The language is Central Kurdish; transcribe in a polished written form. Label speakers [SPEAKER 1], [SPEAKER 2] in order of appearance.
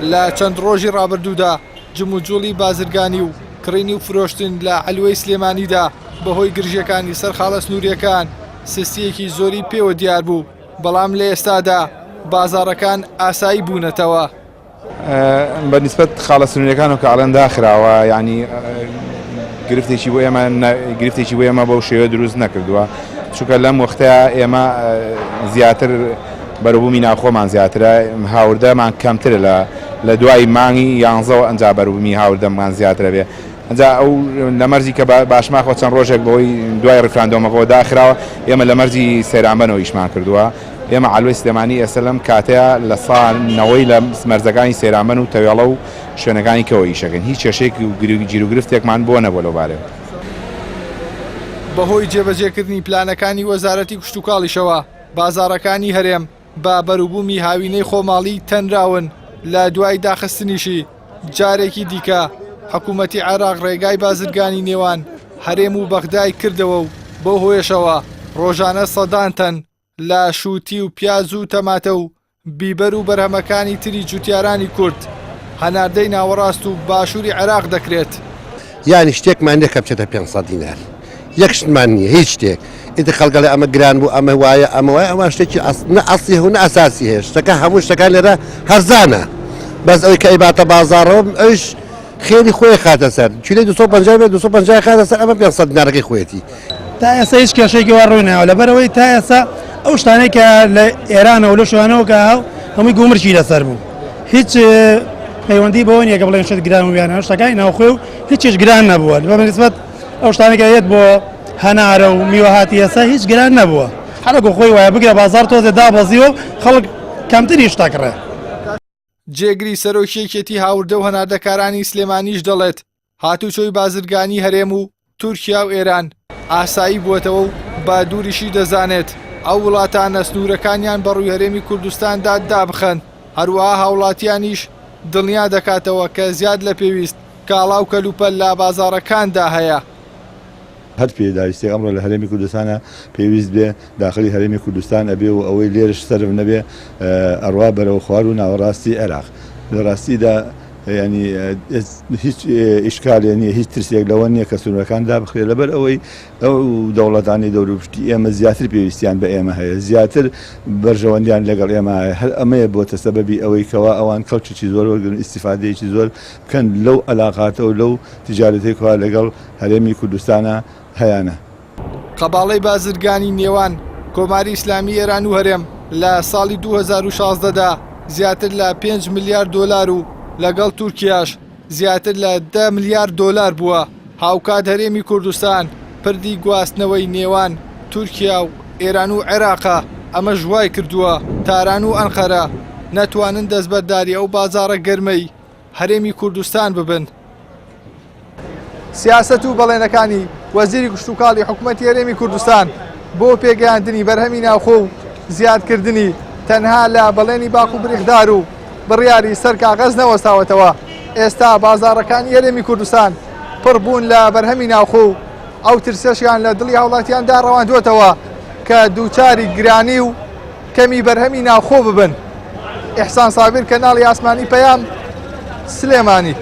[SPEAKER 1] لە چەند ڕۆژی ڕابردوودا جموجوڵی بازرگانی و کڕینی و فرۆشتن لە عەلوەی سلێمانیدا بەهۆی گرژییەکانی سەر خاڵە سنوورییەکان سستییەکی زۆری پێوە دیار بوو، بەڵام لە ئێستادا بازاڕەکان ئاسایی بوونەتەوە.
[SPEAKER 2] بە نیسبەت خاڵە سنووریەکانەوە کە ئەڵێن داخراوە یعنی گرفتێکی بۆ ئێمە گرفتێکی بۆ ئێمە بەو شێوە دروست نەکردووە چونکە لەم وەختە ئێمە زیاتر بەروبوومی ناوخۆمان زیاترە هاوردەمان کەمترە لە لە دوای مانگی یانزەوە ئەنجا بەروبوومی هاوردەمان زیاترە بێ ئەنجا ئەو لە مەرجی کە باشماخەوە چەند ڕۆژێک بەهۆی دوای ڕیفراندۆمەکەوە داخراوە ئێمە لە مەرجی سەیرانبەنەوە ئیشمان کردووە ئێمە عەلوەی سلێمانی ئێستا لەم کاتەیا لە سا نەوەی لە مەرزەکانی سەیرانبەن و تەوێڵە و شوێنەکانی کەوە ئیشەکەین هیچ کێشەیەک و گیروگرفتێکمان بۆ نەبووە لەو بارەیەوە.
[SPEAKER 1] بەهۆی جێبەجێکردنی پلانەکانی وەزارەتی کشتوکاڵیشەوە بازاڕەکانی هەرێم بە بەروبوومی هاوینەی خۆماڵی تەنراون، لە دوای داخستنیشی جارێکی دیکە حکوومەتی عێراق ڕێگای بازرگانی نێوان هەرێم و بەغدای کردەوە و بەو هۆیەشەوە ڕۆژانە سەدان تەن لە شووتی و پیاز و تەماتە و بیبەر و بەرهەمەکانی تری جوتیارانی کورد هەناردەی ناوەڕاست و باشووری عێراق دەکرێت.
[SPEAKER 3] یانی شتێکمان نیە کە بچێتە 500 دینار یەک شتمان نییە هیچ شتێک ئیتر خەڵک ئەڵێ ئەمە گران بوو ئەمە وایە ئەمە وایە ئەوە شتێکی نە ئەسلی هەیە و نە ئەساسی هەیە شتەکە هەموو شتەکان لێرە هەرزانە بەس ئەوەی کە ئەیباتە بازاڕەوە ئەویش خێری خۆی خاتە سەر کیلۆی 250 بێ 250 خاتە سەر ئەمە 500 دینارەکەی خۆیەتی.
[SPEAKER 4] تا ئێستا هیچ کێشەیەکی وا ڕووی نایەوە لەبەرئەوەی تا ئێستا ئەو شتانەی کە لە ئێرانەوە لەو شوێنەوە کە هەمووی گومرکی لەسەر بوو هیچ پەیوەندی بەوە نییە کە بڵێن شت گران و یان شتەکانی ناوخۆی و هیچیش گران نەبووە بە نسبەت ئەو شتانەی کە یەت بۆ هەنارە و میوە هاتی ئێستا هیچ گران نەبووە هەرەکو خۆی وایە بگرە بازاڕ تۆزێ دابەزیوە و خەڵک کەمتری شتەکڕێ.
[SPEAKER 1] جێگری سەرۆکی یەکێتی هاوردە و هەناردەکارانی سلێمانیش دەڵێت، هاتوچۆی بازرگانی هەرێم و تورکیا و ئێران ئاسایی بووەتەوە و بە دووریشی دەزانێت ئەو وڵاتانە سنوورەکانیان بەڕووی هەرێمی کوردستاندا دابخەن، هەروەها هاوڵاتیانیش دڵنیا دەکاتەوە کە زیاد لە پێویست کاڵا و کەلوپەل لە بازاڕەکاندا هەیە.
[SPEAKER 5] هەر پێداویستیەک ئەمڕۆ لە هەرێمی کوردستانا پێویست بێ داخلی هەرێمی کوردستان ئەبێ و ئەوەی لێرش سەرف نەبێ ئەڕوا بەرەو خوار و ناوەڕاستی عێراق. لە ڕاستیدا یانی هیچ ئیشکالێ نییە، هیچ ترسێک لەوە نییە کە سنوورەکان دابخرێ لەبەر ئەوەی ئەو دەوڵەتانەی دەوروپشتی ئێمە زیاتر پێویستیان بە ئێمە هەیە، زیاتر بەرژەوەندیان لەگەڵ ئێمە هەیە. هەر ئەمەیە بۆتە سەبەبی ئەوەی کەوا ئەوان کەڵکێکی زۆر وەرگرن، ئیستیفادەیەکی زۆر بکەن لەو عەلاقاتە و لەو تیجارەتەی کەوا لەگەڵ هەرێمی کوردستانا هەیانە.
[SPEAKER 1] قەباڵەی بازرگانی نێوان کۆماری ئیسلامی ئێران و هەرێم لە ساڵی 2016 دا زیاتر لە 5 ملیار دۆلار و لەگەڵ تورکیاش زیاتر لە 10 ملیار دۆلار بووە، هاوکات هەرێمی کوردستان پردی گواستنەوەی نێوان تورکیا و ئێران و عێراقە، ئەمەش وایکردووە تاران و ئەنقەرە نەتوانن دەستبەرداری ئەو بازاڕە گەرمەی هەرێمی کوردستان ببن. سیاسەت و بەڵێنەکانی وەزیری کشتوکاڵی حکومەتی هەرێمی کوردستان بۆ پێگەیاندنی بەرهەمی ناوخۆ و زیادکردنی تەنها لە بەڵێنی باق و بریقدار و بڕیاری سەر کاغەز نەوەستاوەتەوە، ئێستا بازاڕەکانی هەرێمی کوردستان پڕ بوون لە بەرهەمی ناوخۆ و ئەو ترسەشیان لە دڵی هاوڵاتیاندا ڕەواندووەتەوە کە دووچاری گرانی و کەمی بەرهەمی ناوخۆ ببن. ئیحسان سابیر، کەناڵی ئاسمانی پەیام، سلێمانی.